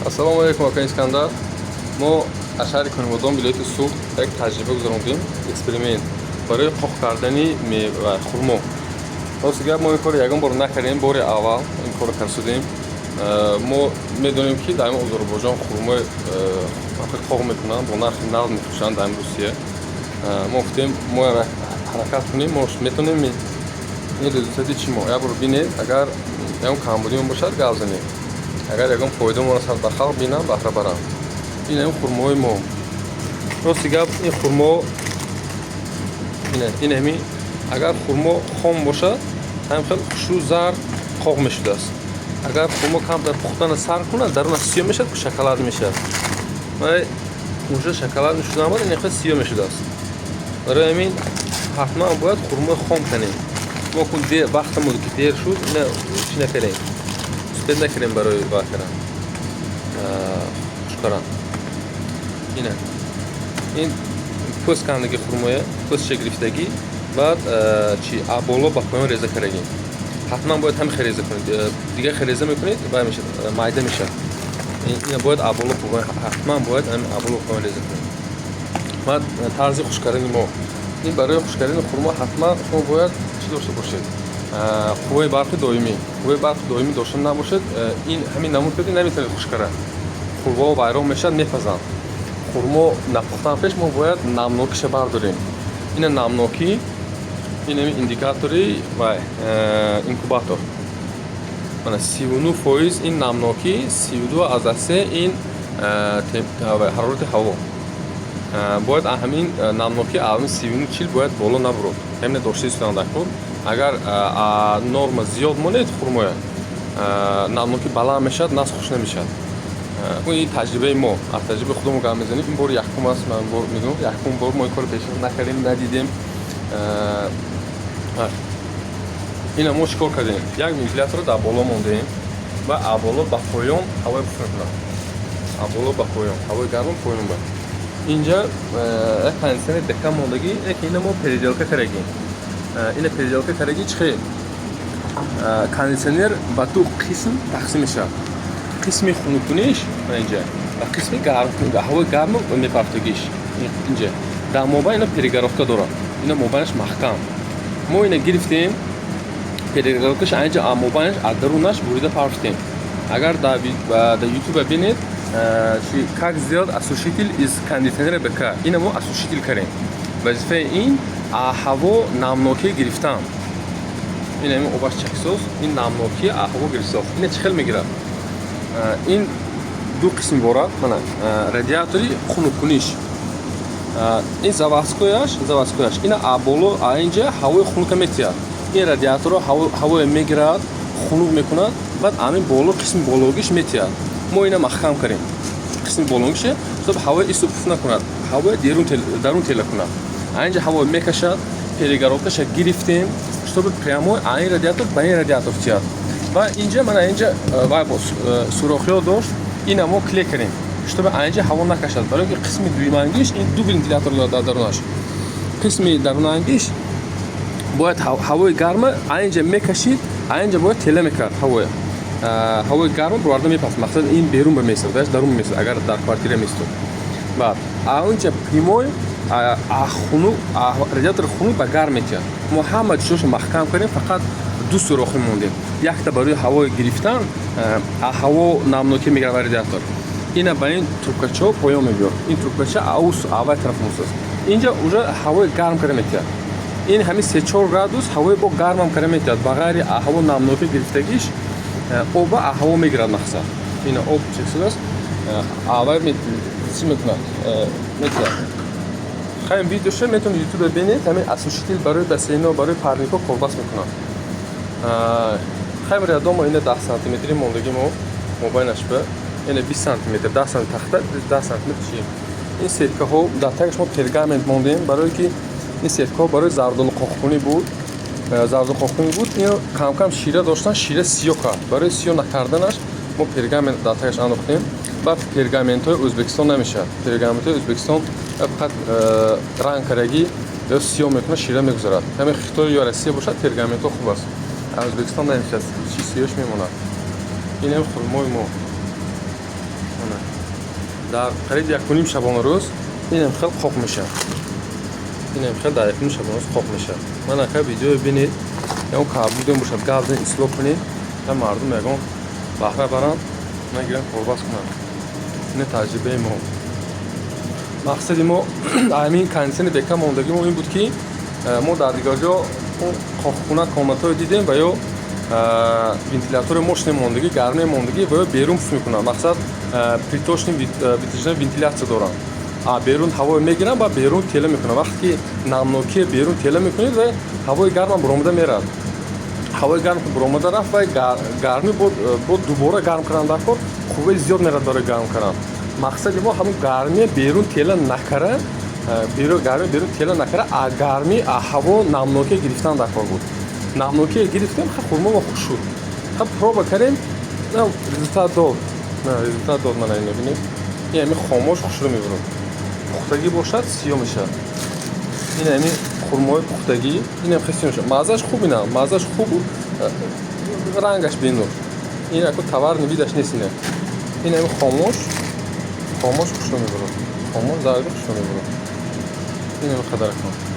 Ассалому алайкум, ака Искандар. Мо аз шаҳри Конибодом, вилояти Суғд, як таҷриба гузарондем, эксперимент барои қоқ кардани хурмо. Рости гап, мо ин корро ягон бор накардем, бори аввал ин корро кардем. Мо медонем, ки дар Озарбойҷон хурмои қоқ мекунанд, бо нархи нағз мефурӯшанд дар Русия. Мо гуфтем, мо ҳаракат кунем, мо метавонем. Ин результати чи, мо як бор бинед, агар ягон камбудион бошад, гап занем, агар ягон фоида мо расад, ба халқ бинам, баҳра барам. Ин ҳамин хурмоҳои мо. Рости гап, ин хурмо, ин ҳамин, агар хурмо хом бошад, ҳамин хел хушрӯ, зард қоқ мешудааст. Агар хурмо камтар пухтана сар кунад, дарунаш сиёҳ мешавад, шоколад мешавад. Вай уже шоколад мешудан баъд ин хел сиёҳ мешудааст. Барои ҳамин ҳатман бояд хурмои хом канем. Мо кун вақтамон ки дер шуд, ина чӣ накардем, успеть накардем барои ва кардан, хушкаран. Ина ин пӯст кандаги хурмоя, пӯстша гирифтагӣ, баъд чи боло ба поён реза кардагӣ. Ҳатман бояд ҳамин хел реза кунед. Дигар хел реза мекунед, вай мешавад, майда мешавад. Ина бояд аболо поён, ҳатман бояд ҳамин аболо поён реза кунед. Баъд тарзи хушк кардани мо. Ин барои хушк кардани хурмо ҳатман шумо бояд чӣ дошта бошед? Қувваи барқи доимӣ. Қувваи барқи доимӣ дошта набошед, ин ҳамин намуд кардӣ, наметавонед хушк карда, хурмо вайрон мешавад, мепазанд. Хурмо напухтан пеш мо бояд намнокиша бардорем. Ина намнокӣ, ин ҳамин индикатори вай инкубатор, мана, 39% ин намнокӣ, 32,3 ин ҳарорати ҳаво. Бояд ҳамин намнокӣ ҳамин 39, 40 бояд боло набурад. Ҳамина дошта истодан дар кор. Агар норма зиёд монед, хурмоя намнокӣ баланд мешавад, нас хуш намешавад. Ин таҷрибаи мо, аз таҷрибаи худамон гап мезанем. Ин бори якум аст, ман бор мегӯям, якум бор мо ин корро пеш накардем, надидем. Ина мо чӣ кор кардем? Як вентиляторро дар боло мондем ва аз боло ба поён ҳавои пуф мекунад, аз боло ба поён ҳавои гарм поён ба. Инҷа як кондитсионер дека мондагӣ, яке ина мо переделка кардагем. Ина переделка кардагӣ. Чӣ хел? Кондитсионер ба ду қисм тақсим мешавад: қисми хунуккуниш инҷа ва қисми ҳавои гарму мепартогиш инҷа. Дар мобайн ина перегородка дорад, ина мобайнаш маҳкам. Мо ина гирифтем, перегородкаш инҷа мобайнаш аз дарунаш бурида партофтем. Агар дар Ютуба бинед, как сделать осушитель из кондиционера БК, ина мо осушитель кардем. Вазифаи ин ҳаво намнокӣ гирифтан. Ин ҳамин обаш чаксоз, ин намнокӣ ҳаво гирифтоз. Ина чӣ хел мегирад? Ин ду қисм иборат. Мана радиатори хунуккуниш, ин заводскояш. Ина боло инҷа ҳавои хунука метиҳад. Ин радиаторро ҳавое мегирад, хунук мекунад, баъд ҳамин боло, қисми бологиш метиҳад. Мо ина маҳкам кардем, қисми бологише, чтоб ҳавои исту пуф накунад, ҳавои дарун тела кунад. Инҷа ҳаво мекашад, перегородкаша гирифтем, чтобы прямо ин радиатор ба ин радиатор тиҳад. Ва инҷа, мана инҷа вай боз сурохиҳо дошт, ина мо клей кардем, чтобы инҷа ҳаво накашад, барои ки қисми дуюмангиш, ин ду вентилятор дорад дар дарунаш. Қисми дарунангиш бояд ҳавои гарма инҷа мекашид, инҷа бояд тела мекард ҳавоя. Ҳавои гарма бурарда мепаст, мақсад ин берун ба месад, дарун месад, агар дар квартира местод. Баъд онҷа прямой хунук, радиатори хунук ба гарм метиҳад. Мо ҳама чизошо маҳкам кардем, фақат ду сурохӣ мондем: якта барои ҳавои гирифтан, ҳаво намнокӣ мегирад радиатор, ина ба ин трубкачаҳо поён мебиёр. Ин трубкача аус аввай тараф мусаст, инҷа уже ҳавои гарм карда метиҳад. Ин ҳамин 3-4 градус ҳавои бо гармам карда метиҳад. Ба ғайри ҳаво намнокӣ гирифтагиш, оба ҳаво мегирад. Мақсад, ина об чексудааст, аввай чӣ мекунад, метиҳад. Хайм, видеоша метавонед Ютубе бинед. Ҳамин осушитель барои бассейно, барои парникҳо корбас мекунад. Хайм, рядомо ина 10 сантиметри мондагӣ мо мобайнаш ба ина 20 сантиметр, 10 сантиметр тахта, 10 сантиметр чи. Ин сеткаҳо дар тагаш мо пергамент мондем, барое ки ин сеткаҳо барои зардолуқоқкунӣ буд, зардолуқоқкунӣ буд. Ин камкам шира доштан, шира сиёҳ кард. Барои сиёҳ накарданаш мо пергамент дар тагаш андохтем. Баъд пергаментҳои Ӯзбекистон намешавад. Пергаментҳои Ӯзбекистон фақат ранг кардагӣ ё сиёҳ мекунад, шира мегузарад. Ҳамин Хитой ё Россия бошад, пергаментҳо хуб аст, Ӯзбекистон намешавад, чи сиёҳш мемонад. Инам хурмои мо. Дар қариби 1,5 шабонарӯз инам хел қоқ мешавад, инам хел дар 1,5 шабонарӯз қоқ мешавад. Ман ака видео бинед, ягон кабудем бошад, гап зан, ислоҳ кунед, та мардум ягон баҳра баранд, нагиранд, корбаст кунанд. Ин таҷрибаи мо. Мақсади мо ҳамин кондитсионери бека мондагӣ мо ин буд, ки мо дар дигар ҷо қоқхона, комнатаҳое дидем ва ё вентилятори мощный мондагӣ, гарме мондагӣ ва ё берун пуф мекунанд. Мақсад, приточный вытяжная вентиляция доранд, берун ҳаво мегиранд ва берун тела мекунанд. Вақте ки намнокие берун тела мекунед, ва ҳавои гармам буромада меравад. Ҳавои гарм ки буромада рафт, вай гармӣ бо дубора гарм кардан дар кор қувваи зиёд меравад барои гарм кардан. Мақсади мо ҳамун гармия берун тела накара, гармия берун тела накара, а гармӣ, а ҳаво намнокие гирифтан дар кор буд. Намнокие гирифтем, хурмо мо хуш шуд. Проба кардем, результат дод, результат дод. Мана ино бинед, ин ҳами хомош хушрӯ мебурад. Пухтагӣ бошад, сиёҳ мешавад. Ин ҳами хурмои пухтагӣ, инам хеле сиёҳ мешавад. Маззаш хуб, ина маззаш хуб, рангаш бенур. Ин яко товарный вид аш нест. Ина ин ҳами хомош, хомош хушрӯ мебурад, хомош зарби хушрӯ мебурад. Ин ҳами қадар кун.